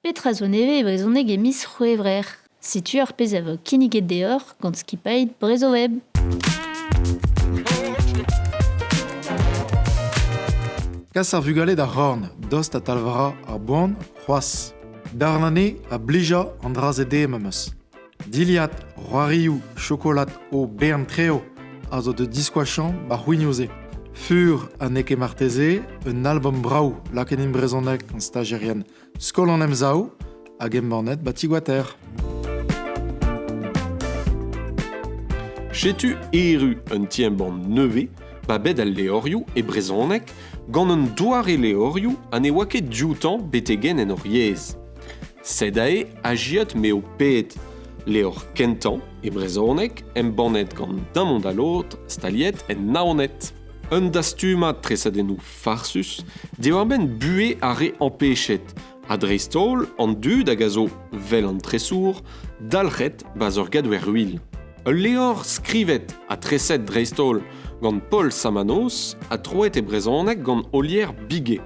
Petra zo nevez e brezhoneg e miz C'hwevrer? Setu ar pezh a vo kinniget deoc'h gant skipailh Brezhoweb. Kas ar vugale d'ar c'horn, dost ha talvara ar boan, c'hoazh. Darn anezhe a blija an dra-se dezhe memes. Dilhad, c'hoarioù, chokolad o bern treo a zo da diskoachañ ba c'houignoù-se. Fur ha n'eo ket marteze un albom brav lakaet in brezhoneg gant stajerien Skol an Emsav hag embannet ba Tigwater. Setu erru un ti-embann nevez ba bed al levrioù e brezhoneg gant un doare levrioù ha ne oa ket dioutañ betek-henn en hor yezh. Sed aze ajiad m'eo pet levr kentañ e brezhoneg embannet gant Damon Dallot staliet en Naoned. Un dastumad tresadennoù farsus diwar-benn buhez ar re ampechet ha dreist-holl an dud hag a zo, 'vel an tresour, dalc'het 'ba ur gador-ruilh. Ul levr skrivet ha treset dreist-holl gant Paul Samanos ha troet e brezhoneg gant Olier Biguet.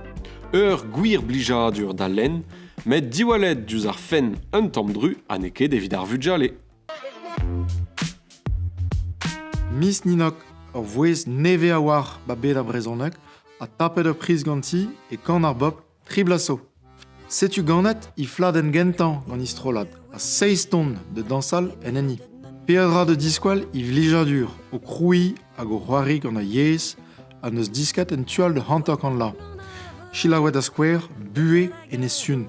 Ur gwir blijadur da lenn Met diwallet diouzh ar fenn un tamm dru ha n'eo ket evit ar vugale. Miss Ninok, ur vouezh nevez a-walc'h ba bed ar brezhoneg, ha tapet ur priz ganti e kan ar bobl tri bloaz zo. Setu ganet he fladenn gentañ gant he strollad, ha seizh ton da dañsal en enni. Peadra da diskoal he vlijadur o krouiñ hag o c'hoari gant ar yezh ha n'eus disket en tu all da 50 la. Selaouet da skouer Buhez Enez-Sun.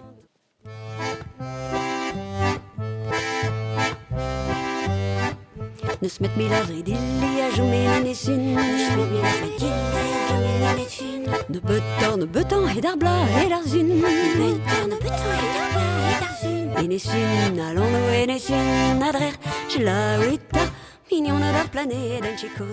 Neus met mil a redilli a chom en Enez-Sun. Neus met mil a redilli a chom en Enez-Sun. Nebeutañ, nebeutañ hed ar bloaz, hed ar sun. Nebeutañ, nebeutañ hed ar bloaz, hed ar sun. Enez-Sun, allons Enez-Sun, adrer, selaouit 'ta, mignoned ar planedenn, sikour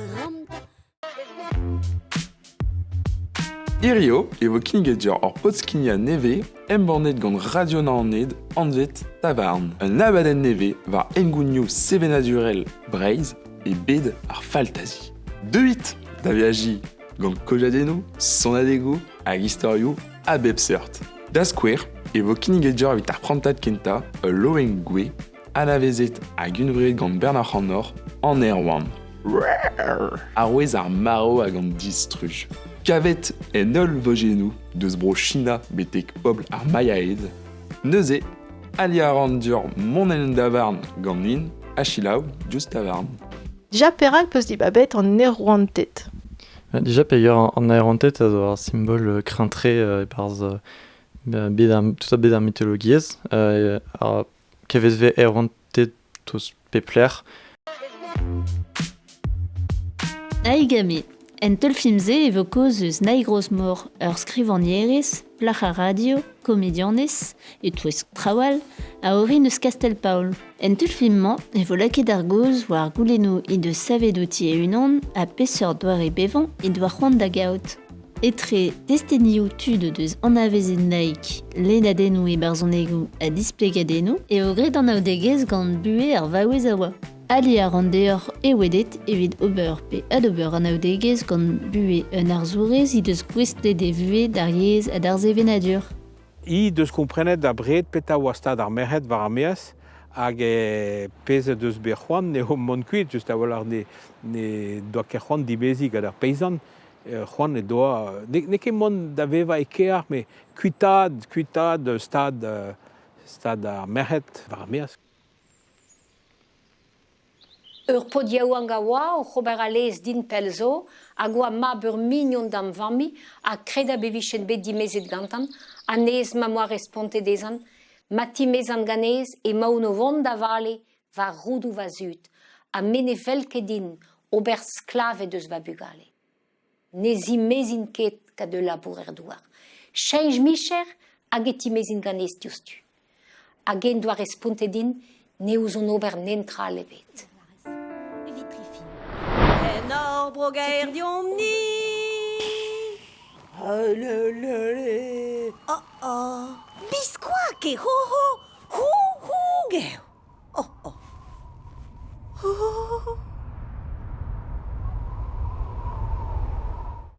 Hirio e vo kinniget deoc'h ur podskignañ nevez embannet gant Radio Naoned anvet Tavarn. Un abadenn nevez war hengounioù sevenadurel Breizh e bed ar faltazi. Deuit da veajiñ gant kojadennoù, sonadegoù hag istorioù a bep seurt. Da skouer e vo kinniget deoc'h evit ar prantad kentañ ul loen gouez Anavezet hag hunvreet gant Bernard Hannor, an Erwan. Arouez ar marv hag an distruj. Kavet en holl vojennoù deus bro China betek pobl ar Mayaed. Neuze, aliañ a ran deoc'h mont en un davarn ganin ha selaou diouzh tavarn. Déjà perak peus dibabet an aerouanted? Déjà peogwir an aerouanted a zo ar simbol kreñv-tre e-barzh bed ar, tout bed ar mitologiezh. Ar kevezve aerouanted eus pep lec'h. Aigami. En teulfilm-se e vo kaoz eus Naig Rozmor, ur skrivagnerez, plac'h ar radio, komedianez, e-touesk traoù all, a orin eus Kastell-Paol. En teulfilm-mañ e vo lakaet ar gaoz war goulennoù he deus savet outi e-unan ha peseurt doare bevañ he doa c'hoant da gaout. Etre testenioù tud o deus anavezet Naig, lennadennoù e barzhonegoù ha displegadennoù eo graet anaoudegezh gant buhez ar vaouez a oa. Ali a ran deoc'h e welet evit ober pe adober anaoudegezh gant buhez un arzourez he deus gouestlet e vuhez d'ar yezh ha d'ar sevenadur. Hi deus komprenet abred petra oa stad ar merc'hed war ar maez hag pezh he deus bet c'hoant eo mont kuit just a-walc'h ne, ne doa ket c'hoant dimeziñ gant ar peizant c'hoant he doa n'eo ket mont da vevañ e kêr met kuitaat kuitaat stad stad ar merc'hed war ar maez. Ur paotr yaouank a oa oc'h ober al lez din pell zo hag oa mab ur mignon da'm familh ha kredabl e vijen bet dimezet gantan anez ma 'm boa respontet dezhan ma timezan ganez emaon o vont da vale war roudoù va zud ha me ne fell ket din ober sklaved eus va bugale. Ne zimezin ket gant ul labourer-douar. Cheñch micher hag e timezin ganez diouzhtu. Hag en doa respontet din ne ouzon ober netra all ebet. En hor bro gaer deomp-ni Oh oh Biskoazh ket ho ho Ho ho Gev Oh oh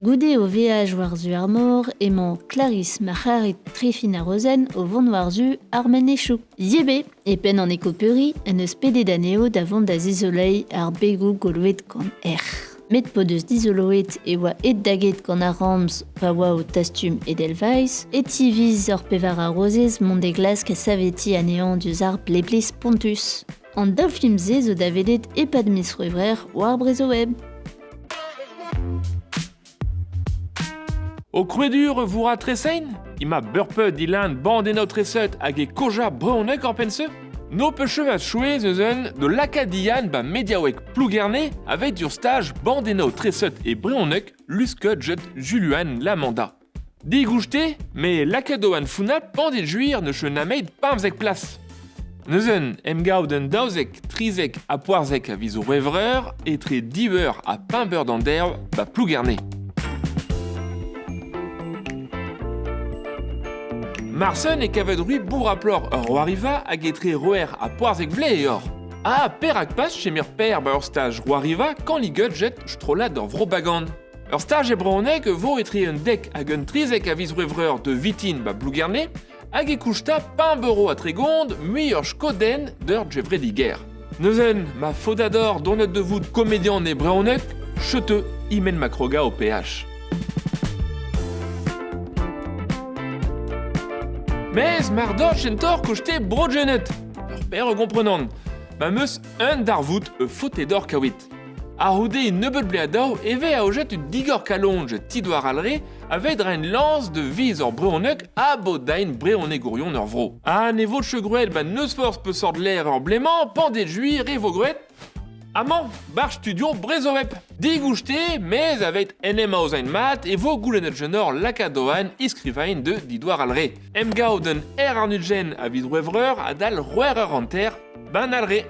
Goude o veaj war-zu ar mor emañ Clarisse Marc'harid Trifin ha Rozenn o vont war-zu ar menezioù. Yebe, e penn an ekopeuriñ, en deus pedet anezho da vont da zizoleiñ ar begoù goloet gant erc'h. Met p'o deus dizoloet e oa aet da get gant ar ramz pa oa o tastum Edelweiss, e tiviz ur pevar harozez mont da glask savetiñ anezhañ diouzh ar bleble spontus. An daou film-se zo da welet e-pad miz C'hwevrer war Brezhoweb. O krouedur voura tresein Ima beurpeut dilan bandenno treset hag e koja brezhoneg ar penn-se No peus a chouez eus un de lakadian ba mediaoueg Plougerne aveit ur staj bandenno treset e brezhoneg lusket jet Juluan Lamanda. Digoujte, me lakaet o an founat pandet juir ne cheu nameit 15 plas. Neuzen, emgav d'un 12, 13 ha poarzek a viz C'hwevrer etre div eur ha pemp eur d'an derv ba Plougerne. Marsen e kavet rui bourraplor ur roariva hag etre roer ha poarzek vle eo. Ah, perak pas chemir per ba ur staj roariva kan li jet strollad ur vro bagan. Ur staj e brezhoneg vo etre un dek hag un 13 a viz C'hwevrer de Vitin ba Plougerne hag e kousta pemp euro ha 30 mui ur skodenn d'ur gevrediger. Neuzen, ma faot donet de vout komedian e brezhoneg, cheteu imen makroga o PH. Mez mar dor chentor kochte brogenet. Ur per gomprenant. Ma meus un darvout e faote d'or kawit. Ar houde nebeut bleadaou eve a ojet u digor kalonj tidoar alre aveit raen lans de viz ur brehoneg a bodain brehonegourion ur vro. A ne vo chegruet ba neus force pe sort l'air ur blemañ, pandet juir e vo gruet. Amañ, bar studio Brezhoweb. Digoujte, mez aveit enem aozain mat e vo goulennet jenor lakadoan iskrivain de didoar alre. Emgav d'un er arnudgen a viz C'hwevrer adal c'hwec'h eur hanter, ban alre.